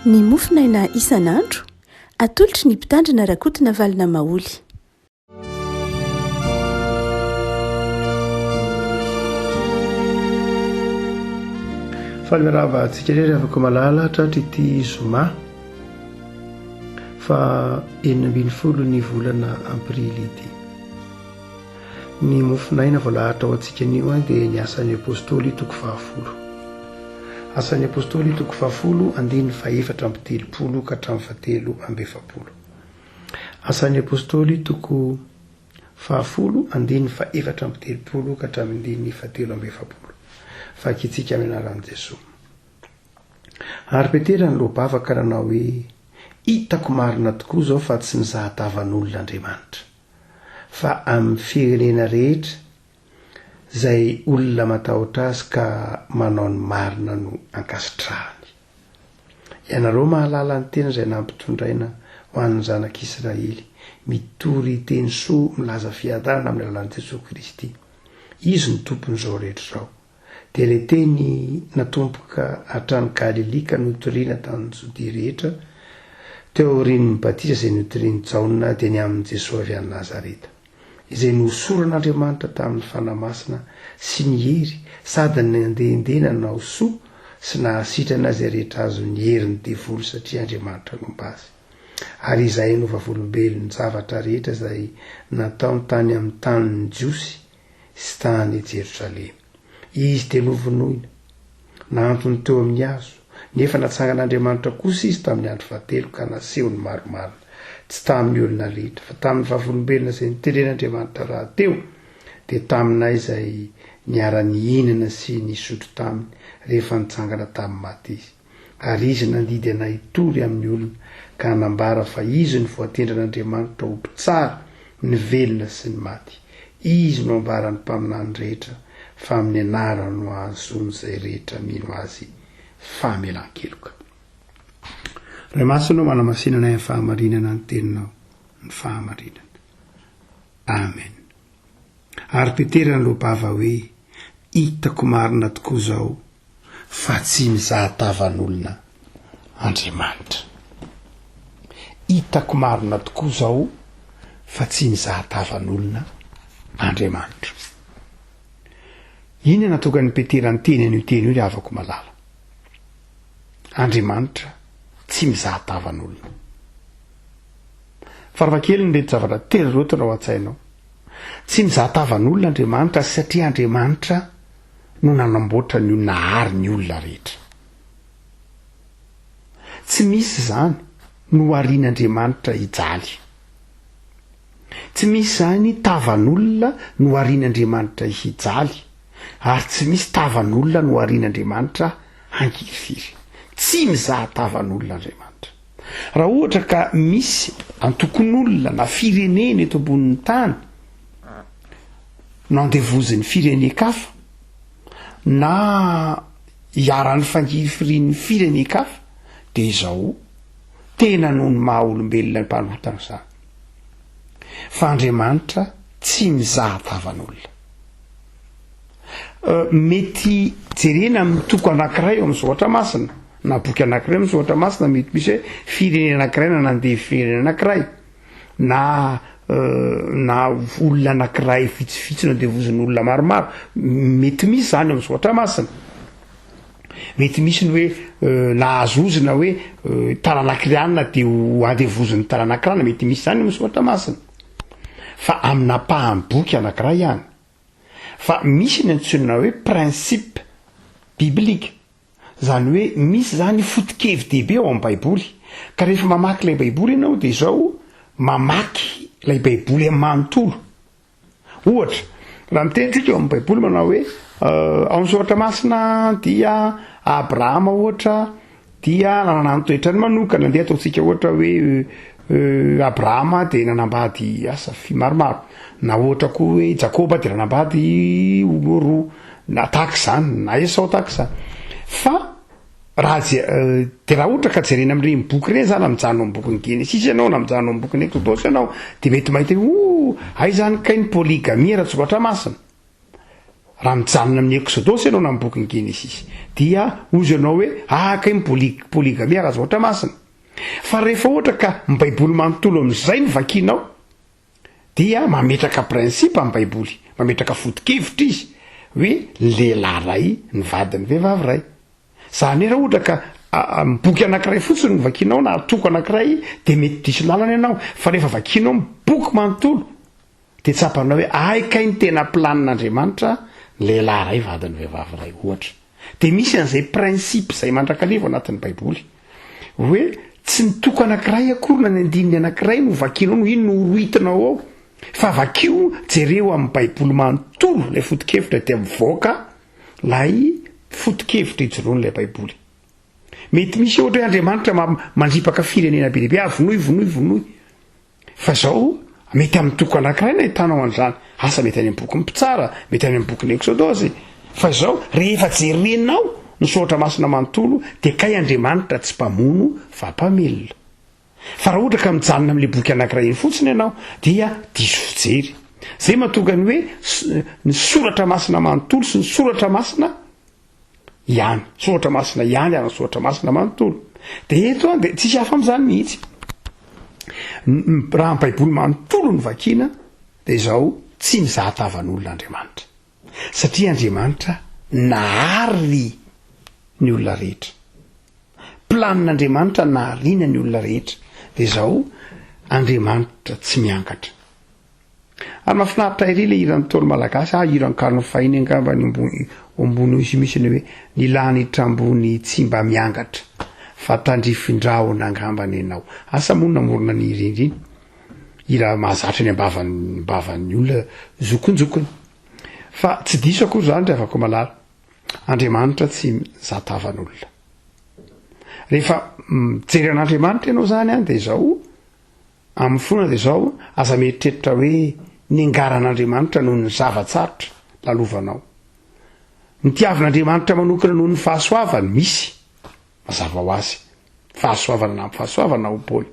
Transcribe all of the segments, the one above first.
Ny mofonaina isan'andro, atolotry ny Mpitandrina Rakotonavalona Maholy. Faly miarahaba antsika indray ry havako malala tratry ity zoma fa 16 ny volana aprily ity. Ny mofonaina voalahatra ho antsika anio dia ny asan'ny apostoly toko fahafolo. Asan'ny apostoly toko fahafolo andininy fahefatra amby telopolo ka hatramin'ny fahatelo amby efapolo. Asan'ny Apostoly toko fahafolo andininy fahefatra 34 ka hatramin'ny andininy fahatelo amby efapolo. Vakintsika amin'ny anaran'i Jesoa. Ary Petera niloa-bava ka nanao hoe, Hitako marina tokoa izao fa tsy mizaha tavan'olona Andriamanitra, fa amin'ny firenena rehetra izay olona matahotra Azy ka manao ny marina no ankasitrahany. Ianareo mahalala ny teny izay nampitondraina ho an'ny zanak'Israely, mitory teny soa milaza fiadanana amin'ny alalan'i Jesoa Kristy. Izy no Tompon'izao rehetra izao. Dia ilay teny natomboka hatrany Galilia ka notorina tany Jodia rehetra, teo aorian'ny batisa izay notorian'i Jaona dia ny amin'i Jesoa avy any Nazareta. izay nohosoran'Andriamanitra tamin'ny Fanahy Masina sy ny hery, sady nandehandeha nanao soa sy nahasitrana izay rehetra azon'ny herin'ny devoly satria Andriamanitra nomba azy. Ary izahay no vavolombelon'ny zavatra rehetra izay nataony tany amin'ny tanin'ny Jiosy sy tany Jerosalema. Izy dia novonoina, nahantony teo amin'ny hazo, nefa natsangan'Andriamanitra kosa izy tamin'ny andro fahatelo ka nasehony marimarina, tsy tamin'ny olona rehetra, fa tamin'ny vavolombelona izay noteren'Andriamanitra rahateo, dia taminay izay niara-nihinana sy nisotro taminy rehefa nitsangana tamin'ny maty izy. Ary izy nandidy anay hitory amin'ny olona ka hanambara fa izy no voatendran'Andriamanitra ho mpitsara ny velona sy ny maty. Izy no ambaran'ny mpaminany rehetra fa amin'ny anarany no hahazoan'izay rehetra mino azy famelan-keloka. Ray Masina ô, manamasina anay amin'ny fahamarinana ny teninao, ny fahamarinana. Amen. Ary Petera niloa-bava hoe, Hitako marina tokoa izao fa tsy mizaha tavan'olona Andriamanitra. Hitako marina tokoa izao fa tsy mizaha tavan'olona Andriamanitra. Inona nahatonga an'i Petera niteny an'io teny io ry havako malala? Andriamanitra tsy mizaha tavan'olona. Farafahakeliny ireto zavatra telo ireto no ao an-tsainao. Tsy mizaha tavan'olona Andriamanitra satria Andriamanitra no nanamboatra ny olona nahary ny olona rehetra. Tsy misy izany noharian'Andriamanitra hijaly. Tsy misy izany tavan'olona noharian'Andriamanitra hijaly ary tsy misy tavan'olona noharian'Andriamanitra hangirifiry. Tsy mizaha tavan'olona Andriamanitra. Raha ohatra ka misy antokon'olona na firenena eto ambonin'ny tany no andevozin'ny firenen-kafa na iharan'ny fangirifirian'ny firenen-kafa dia izao tena noho ny maha olombelona mpanotana izany. Fa Andriamanitra tsy mizaha tavan'olona. Mety jerena amin'ny toko anankiray ao amin'ny soratra masina na boky anankiray amin'ny soratra masina mety misy hoe firenena anankiray na nandeha firenena anankiray na na olona anankiray vitsivitsy nandevozin'olona maromaro mety misy zany ao amin'ny soratra masina mety misy ny hoe nahazo ozona hoe taranak'rianina de ho andevozin'ny taranak'rana mety misy zany amin'ny soratra masina fa amina ampahan'ny boky anankiray ihany Fa misy ny antsoina hoe principe biblique, zany hoe misy zany foto-kevi-dehibe ao amin'ny baiboly, ka rehefa mamaky ilay baiboly ianao dia izao mamaky ilay baiboly manontolo. Ohatra, raha miteny tsika ao amin'ny baiboly manao hoe ao amin'ny soratra masina dia Abrahama ohatra dia nanana ny toetrany manokana, ndeha ataontsika ohatra hoe Abrahama dia nanambady asa fy maromaro, na ohatra koa hoe Jakoba dia nanambady olo roa, na tahaka izany, na Esao tahaka izany. Fa raha je- de raha ohatra ka jerena amin'ireny boky ireny zany, mijanona ao amin'ny bokin'ny Genesisy ianao na mijanona ao amin'ny bokin'ny Eksodosy ianao, de mety mahita hoe oh, hay zany kay ny polygamie ara-tsoratra masina. Raha mijanona amin'ny Eksodosy ianao na amin'ny bokin'ny Genesisy dia hozy ianao hoe ah kay ny polygamie ara-tsoratra masina. Fa rehefa ohatra ka ny baiboly manontolo amin'izay no vakianao dia mametraka principe ny baiboly, mametraka foto-kevitra izy hoe ny lehilahy iray ny vadin'ny vehivavy iray. Izany hoe raha ohatra ka ny boky anankiray fotsiny no vakianao na toko anankiray dia mety diso lalana ianao fa rehefa vakianao ny boky manontolo dia tsapanao hoe ay kay ny tena planin'Andriamanitra ny lehilahy iray vadin'ny vehivavy iray ohatra. Dia misy an'izay principe izay mandrakariva ao anatin'ny baiboly hoe tsy ny toko anankiray akory na ny andininy anankiray no vakianao no iny no horohitinao ao fa vakio jereo amin'ny baiboly manontolo ilay foto-kevitra dia mivoaka ilay foto-kevitra ijoroan'ilay baiboly. Mety misy ohatra hoe Andriamanitra mandripaka firenena be dia be, ah vonoy vonoy vonoy. Fa zao, mety amin'ny toko anankiray no ahitanao an'izany, asa mety any amin'ny bokin'ny Mpitsara, mety any amin'ny bokin'ny Eksodosy. Fa izao, rehefa jerenao ny soratra masina manontolo dia kay Andriamanitra tsy mpamono fa mpamelona. Fa raha ohatra ka mijanona amin'ilay boky anankiray iny fotsiny ianao dia diso fijery. Izay mahatonga ny hoe ny soratra masina manontolo sy ny soratra masina ihany. Soratra masina ihany ary ny soratra masina manontolo. Dia eto an, dia tsisy hafa amin'izany mihitsy. Raha ny Baiboly manontolo no vakiana, dia izao, tsy mizaha tavan'olona Andriamanitra. Satria Andriamanitra nahary ny olona rehetra. Planin'Andriamanitra nahariana ny olona rehetra. Dia izao, Andriamanitra tsy miangatra. Ary mahafinaritra ery le hiran'ny Ntaolo Malagasy, ah hiran'ny kalon'ny fahiny angamba ny ambony ambony izy misy ny hoe ny lanitra ambony tsy mba miangatra fa tandrifin-drahona angamba ny anao. Asa moa no namorona ny hira iny. Hira mahazatra eny am-bavan'ny am-bavan'ny olona zokinjokiny. Fa tsy diso akory izany ry havako malala. Andriamanitra tsy mizaha tavan'olona. Rehefa mijery an'Andriamanitra ianao izany an, dia izao, Amin'ny finoana dia izao, aza mieritreritra hoe niangaran'Andriamanitra noho ny zava-tsarotra lalovanao. Ny tiavin'Andriamanitra manokana noho ny fahasoavany, misy, mazava ho azy. Fahasoavana na fahasoavana hoy Paoly.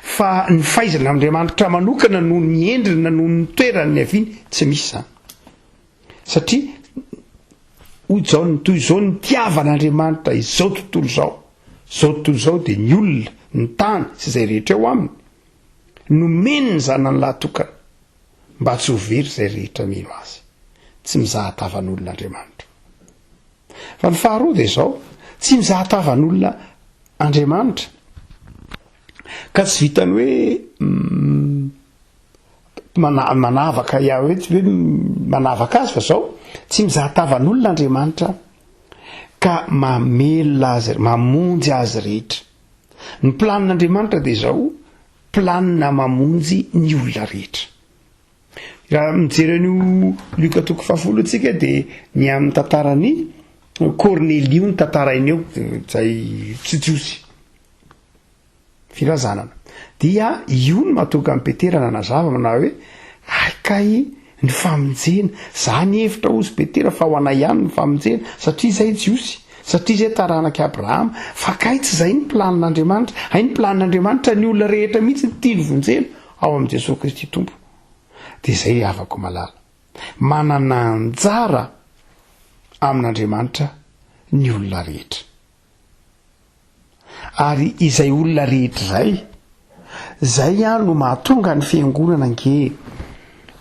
Fa ny fahaizan'Andriamanitra manokana noho ny endriny na noho ny toerany niaviany, tsy misy izany. Satria, hoy Jaona, toy izao ny nitiavan'Andriamanitra izao tontolo izao. Izao tontolo izao dia ny olona, ny tany sy izay rehetra eo aminy. Nomeny ny Zanany lahy tokana, mba tsy ho very izay rehetra mino Azy. Tsy mizaha tavan'olona Andriamanitra. Fa ny faharoa dia izao, tsy mizaha tavan'olona Andriamanitra, ka tsy vitan'ny hoe manavaka ia hoe tsy hoe manavaka azy fa zao tsy mizaha tavan'olona Andriamanitra ka mamelona azy mamonjy azy rehetra. Ny planin'Andriamanitra dia izao, planina mamonjy ny olona rehetra. Raha mijery an'io Lioka toko fahafolo tsika dia ny amin'ny tantaran'i Kornelio ny tantarainy eo, izay tsy Jiosy. Firazanana. Dia io no mahatonga an'i Petera nanazava manao hoe, Hay kay ny famonjena, za nihevitra hozy Petera fa ho anay ihany ny famonjena, satria izay Jiosy, satria izay taranak'i Abrahama, fa kay tsy izay ny planin'Andriamanitra, hay ny planin'Andriamanitra ny olona rehetra mihitsy no tiany vonjena ao amin'i Jesoa Kristy Tompo. Dia izay ry havako malala, manana anjara amin'Andriamanitra ny olona rehetra. Ary izay olona rehetra izay, izay an no mahatonga ny fiangonana ange,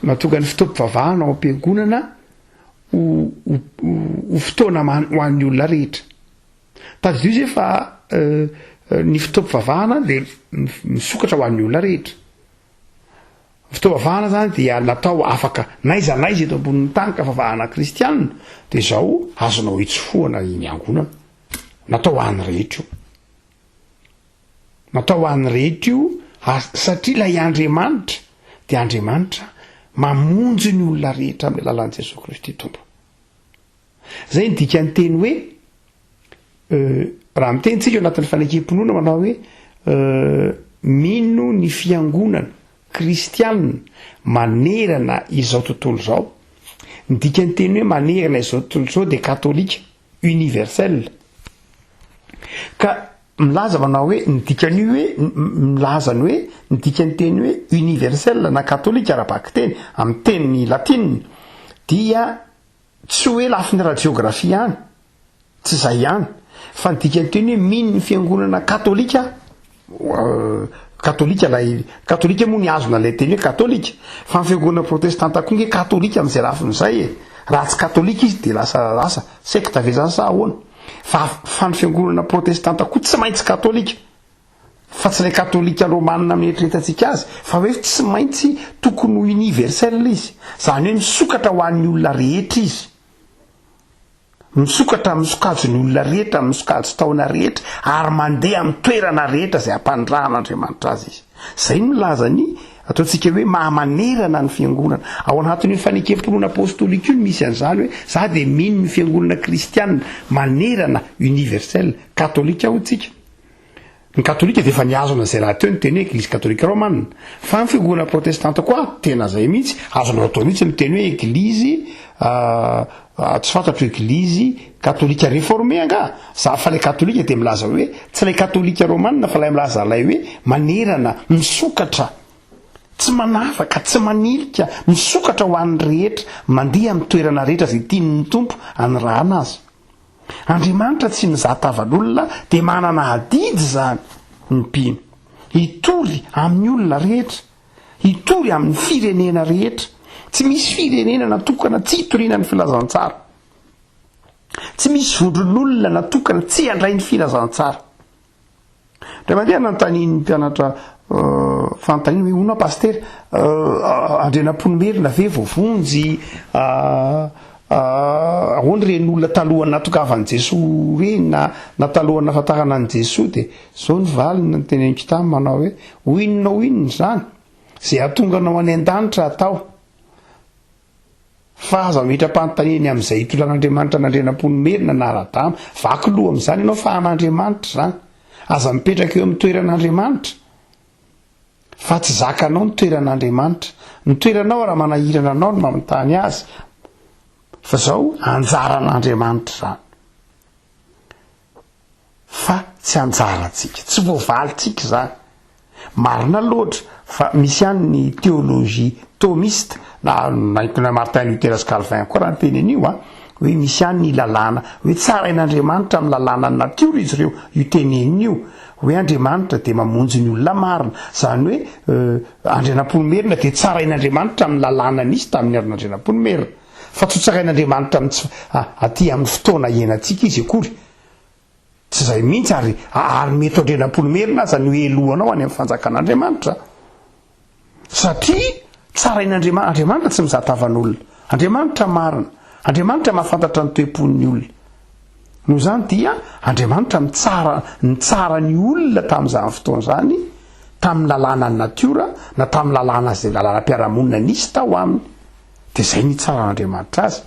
mahatonga ny fotoam-pivavahana ao am-piangonana ho, ho, ho fotoana ho an'ny olona rehetra. Tadidio izay fa eh, ny fotoam-pivavahana dia misokatra ho an'ny olona rehetra. Ny fotoam-pivavahana zany dia natao afaka n'aiza n'aiza eto ambonin'ny tany ka vavahana kristianina, dia izao azonao itsofohana iny angonana. Natao ho an'ny rehetra io. Natao ho an'ny rehetra io satria ilay Andriamanitra dia Andriamanitra mamonjy ny olona rehetra amin'ny alalan'i Jesoa Kristy Tompo. Zay ny dikan'ny teny hoe euh, raha miteny tsika eo anatin'ny fanekem-pinoana manao hoe euh, mino ny fiangonana kristianina manerana izao tontolo izao. Ny dikan'ny teny hoe manerana izao tontolo izao dia katolika. Universel. Ka milaza manao hoe ny dikan'io hoe milaza ny hoe ny dikan'ny teny hoe universel na katolika ara-bakiteny amin'ny teny latinina dia Tsy hoe lafiny ara-jeografia ihany, tsy izay ihany, fa ny dikan'ny teny hoe mino ny fiangonana katolika aho, katolika ilay, katolika moa nihazona ilay teny hoe katolika, fa ny fiangonana protestanta koa nge katolika amin'izay lafiny izay e! Raha tsy katolika izy dia lasa lasa sekta ve izany sa ahoana? Fa fa ny fiangonana protestanta koa tsy maintsy katolika. Fa tsy ilay katolika romana mieritreretantsika azy fa hoe tsy maintsy tokony ho universel izy. Izany hoe misokatra ho an'ny olona rehetra izy. Misokatra amin'ny sokajin'ny olona rehetra, amin'ny sokajy taona rehetra ary mandeha amin'ny toerana rehetra izay ampanirahan'Andriamanitra azy izy. Izay no milaza ny ataontsika hoe maha manerana ny fiangonana. Ao anatin'io fanekem-pinoana apostolika io no misy an'izany hoe za dia mino ny fiangonana kristiana manerana, universel, katolika hoy tsika. Ny katolika dia efa nihazona izay rahateo ny teny hoe eglizy katolika romana. Fa ny fiangonana protestanta koa tena izay mihitsy, azonao atao mihitsy ny miteny hoe eglizy tsy fantatro eglizy katolika reforme angaha? Za fa ilay katolika dia milaza hoe tsy ilay katolika romana fa ilay milaza ilay hoe manerana, misokatra, tsy manavaka, tsy manilika, misokatra ho an'ny rehetra, mandeha amin'ny toerana rehetra izay tian'ny Tompo anirahana azy. Andriamanitra tsy mizaha tavan'olona dia manana adidy izany ny mpino hitory amin'ny olona rehetra, hitory amin'ny firenena rehetra. Tsy misy firenena natokana tsy hitoriana ny filazantsara. Tsy misy vondron'olona natokana tsy handray ny filazantsara. Indray mandeha nanontanian'ny mpianatra fanontaniana hoe hono aho pasitera, Andrianampoinimerina ve voavonjy? Ahoana ireny olona talohan'ny nahatongavan'i Jesoa ireny na na talohan'ny nahafantarana an'i Jesoa? Dia izao ny valiny noteneniko taminy manao hoe ho inona ho inona izany? Izay hahatonga anao any an-danitra atao. Fa aza mametra-panontaniana ny amin'izay hitondran'Andriamanitra an'Andrianampoinimerina na Radama. Vaky loha amin'izany ianao fa an'Andriamanitra izany. Aza mipetraka eo amin'ny toeran'Andriamanitra. Fa tsy zakanao ny toeran'Andriamanitra. Ny toeranao raha manahirana anao ny manontany azy. Fa izao, anjaran'Andriamanitra izany. Fa tsy anjarantsika. Tsy voavalintsika izany. Marina loatra fa misy ihany ny théologie thomiste, na na Martin Luther sy Calvin koa raha niteny an'io an, hoe misy ihany ny lalàna, hoe tsarain'Andriamanitra amin'ny lalànan'ny natiora izy ireo, io teneniny io, hoe Andriamanitra dia mamonjy ny olona marina, izany hoe Andrianampoinimerina dia tsarain'Andriamanitra amin'ny lalàna nisy tamin'ny andron'Andrianampoinimerina, fa tsy ho tsarain'Andriamanitra amin'ny tsy aty amin'ny fotoana iainantsika izy akory. Tsy izay mihitsy ary ary mety ho Andrianampoinimerina aza no helohanao any amin'ny fanjakan'Andriamanitra. Satria tsarain'Andriamanitra, Andriamanitra tsy mizaha tavan'olona. Andriamanitra marina. Andriamanitra mahafantatra ny toe-pon'ny olona. Noho izany dia Andriamanitra mitsara nitsara ny olona tamin'izany fotoana izany tamin'ny lalànan'ny natiora na tamin'ny lalàna izay lalànam-piarahamonina nisy tao aminy. Dia izay nitsaran'Andriamanitra azy.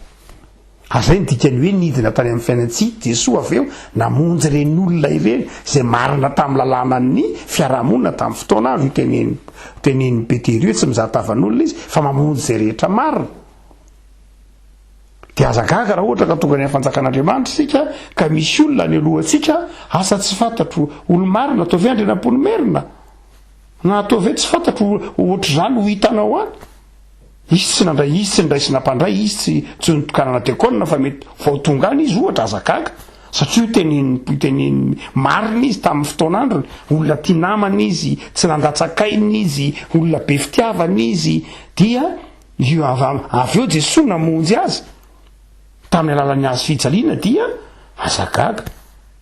Ary izay no dikan'ny hoe nidina tany amin'ny fiainan-tsy Jesoa avy eo namonjy ireny olona ireny izay marina tamin'ny lalànan'ny fiarahamonina tamin'ny fotoana andro io tenen'i tenenin'i Petera io hoe tsy mizaha tavan'olona izy fa mamonjy izay rehetra marina. Dia aza gaga raha ohatra ka tonga any amin'ny fanjakan'Andriamanitra isika ka misy olona any alohantsika asa tsy fantatro olo-marina ataovy hoe Andrianampoinimerina na ataovy hoe tsy fantatro ohatr'izany ho hitanao any. Izy tsy nandray izy tsy niraisina mpandray izy tsy tsy notokanana diakona fa mety vao tonga any izy ohatra aza gaga satria io teneniny io teneniny marina izy tamin'ny fotoan'androny olona tia namana izy tsy nandatsakaina izy olona be fitiavana izy dia io avy avy eo Jesoa namonjy azy tamin'ny alalan'ny hazo fijaliana dia aza gaga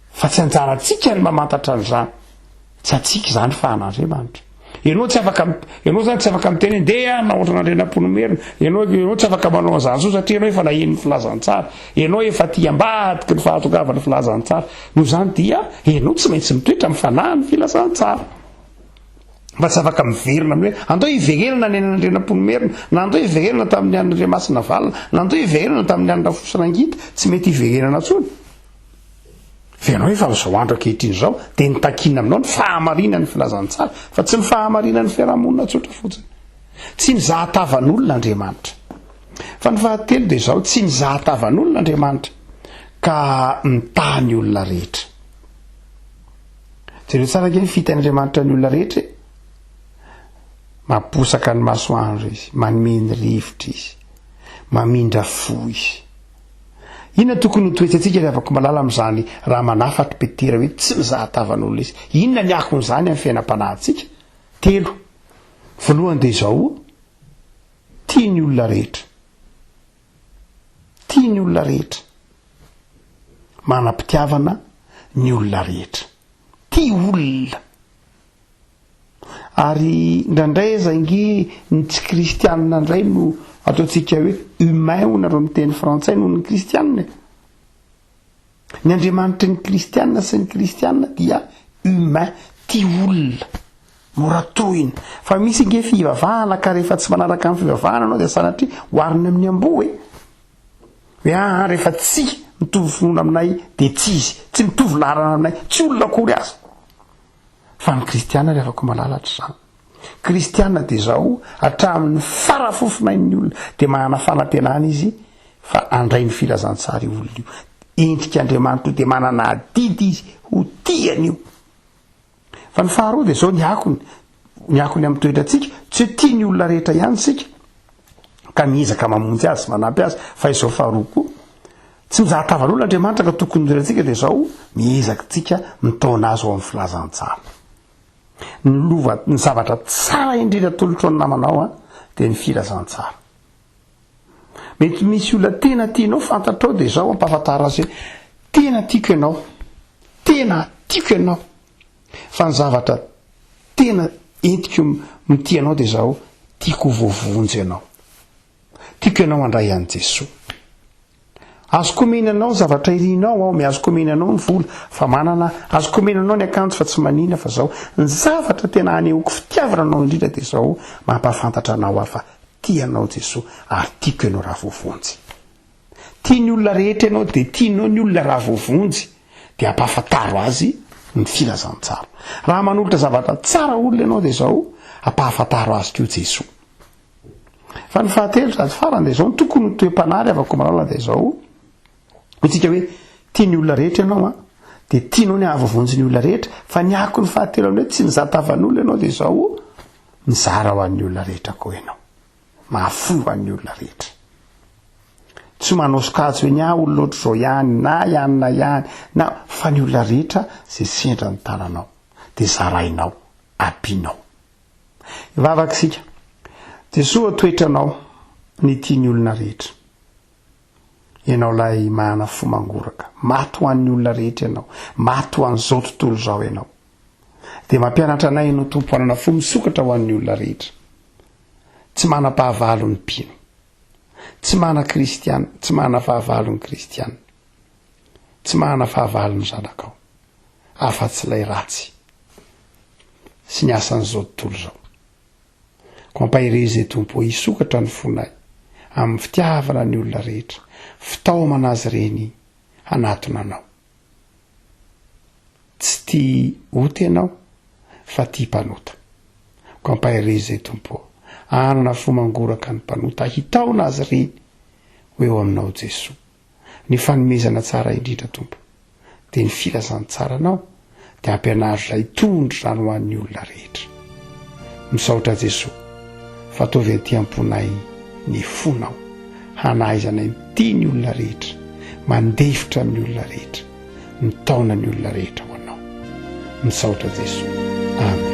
fa tsy anjarantsika ny mamantatra an'izany Tsy antsika izany fa an'Andriamanitra. Ianao tsy afaka, ianao zany tsy afaka miteny hoe ndeha hanao ohatran'Andrianampoinimerina. Ianao, ianao tsy afaka manao an'izany intsony satria ianao efa naheno ny filazantsara. Ianao efa aty ambadiky ny fahatongavan'ny filazantsara. Noho izany dia ianao tsy maintsy mitoetra amin'ny fanahin'ny filazantsara. Fa tsy afaka miverina amin'ny hoe andao hiverenana any an'Andrianampoinimerina, na andao hiverenana tamin'ny an'Andriamasinavalona, na andao hiverenana tamin'ny an'Rafosirangita. Tsy mety hiverenana intsony. Fa ianao efa amin'izao andro ankehitriny izao dia ny takiana aminao ny fahamarinan'ny filazantsara fa tsy ny fahamarinan'ny fiarahamonina tsotra fotsiny. Tsy mizaha tavan'olona Andriamanitra. Fa ny fahatelo dia izao, tsy mizaha tavan'olona Andriamanitra ka mitaha ny olona rehetra. Jereo tsara ange ny fitain'Andriamanitra ny olona rehetra e. Mamposaka ny masoandro izy, manome ny rivotra izy, mamindra fo izy. Inona tokony ho toetsantsika ry havako malala amin'izany raha manafatry Petera hoe tsy mizaha tavan'olona izy? Inona ny akon'izany amin'ny fiainam-panahintsika? Telo. Voalohany dia izao, tia ny olona rehetra. Tia ny olona rehetra. Manam-pitiavana ny olona rehetra. Tia olona. Ary indraindray aza ange ny tsy kristianina indray no ataontsika hoe humain hoy nareo miteny frantsay noho ny kristianina e. Ny Andriamanitry ny kristianina sy ny kristianina dia humain, tia olona, mora tohina. Fa misy ange fivavahana ka rehefa tsy manaraka ny fivavahana anao dia sanatria oharina amin'ny amboa e. Hoe aa rehefa tsy mitovy finoana aminay dia tsy izy, tsy mitovy laharana aminay, tsy olona akory aza. Fa ny kristiana ry havako malala tsy izany. Kristiana dia izao, hatramin'ny farafofonain'ny olona dia manana fanantenana izy fa handray ny filazantsara io olona io. Endrik'Andriamanitra io dia manana adidy izy ho tia an'io. Fa ny faharoa dia izao ny akony, ny akony amin'ny toetrantsika, tsy hoe tia ny olona rehetra ihany isika ka miezaka mamonjy azy sy manampy azy, fa izao faharoa koa, Tsy mizaha tavan'olona Andriamanitra ka tokony hojerentsika dia izao, miezaka tsika mitaona azy ao amin'ny filazantsara. Ny lova, ny zavatra tsara indrindra atolotro ny namanao an, dia ny filazantsara. Mety misy olona tena tianao fantatrao dia izao ampahafantaro azy hoe tena tiako ianao, tena tiako ianao. Fa ny zavatra tena entiko mitia anao dia izao, tiako ho voavonjy ianao. Tiako ianao handray an'i Jesoa. Azoko omena anao ny zavatra irinao aho, azoko omena anao ny vola fa manana, azoko omena anao ny akanjo fa tsy manina fa zao. Ny zavatra tena anehoako fitiavana anao indrindra dia zao, mampahafantatra anao aho fa tia anao Jesoa ary tiako ianao raha voavonjy. Tia ny olona rehetra ianao dia tianao ny olona raha voavonjy dia ampahafantaro azy ny filazantsara. Raha manolotra zavatra tsara olona ianao dia zao, ampahafantaro azy koa Jesoa. Fa ny fahatelo sady farany dia izao, ny tokony ho toe-panahy ry havako malala dia izao, hoy tsika hoe tia ny olona rehetra ianao an, dia tianao ny hahavoavonjy ny olona rehetra, fa ny akony fahatelo amin'ny hoe tsy mizaha tavan'olona ianao dia izao, mizara ho an'ny olona rehetra koa ianao. Mahafoy ho an'ny olona rehetra. Tsy manao sokajy hoe ny ahy olona ohatr'izao ihany, na ihany na ihany, na fa ny olona rehetra izay sendra ny tananao dia zarainao, ampianao. Hivavaka isika. Jesoa toetranao ny tia ny olona rehetra. Ianao ilay manana fo mangoraka. Maty ho an'ny olona rehetra ianao. Maty ho an'izao tontolo izao ianao. Dia mampianatra anay ianao Tompo hanana fo misokatra ho an'ny olona rehetra. Tsy manam-pahavalo ny mpino. Tsy mana kristiana, tsy mana fahavalo ny kristiana. Tsy mana fahavalo ny zanakao. Afa-tsy ilay ratsy. Sy ny asan'izao tontolo izao. Koa ampaherezo izay Tompo ô, hisokatra ny fonay amin'ny fitiavana ny olona rehetra, fitaomana azy ireny hanatona Anao. Tsy tia ota Ianao fa tia mpanota. Koa ampaherezo izay Tompo ô, hanana fo mangoraka ny mpanota, hitaona azy ireny ho eo Aminao Jesoa. Ny fanomezana tsara indrindra Tompo dia ny filazantsaranao dia ampianaro izay hitondra izany ho an'ny olona rehetra. Misaotra Jesoa fa ataovy aty am-ponay ny fonao hanahaizanay mitia ny olona rehetra, mandefitra amin'ny olona rehetra, mitaona ny olona rehetra ho anao. Misaotra Jesoa. Amen.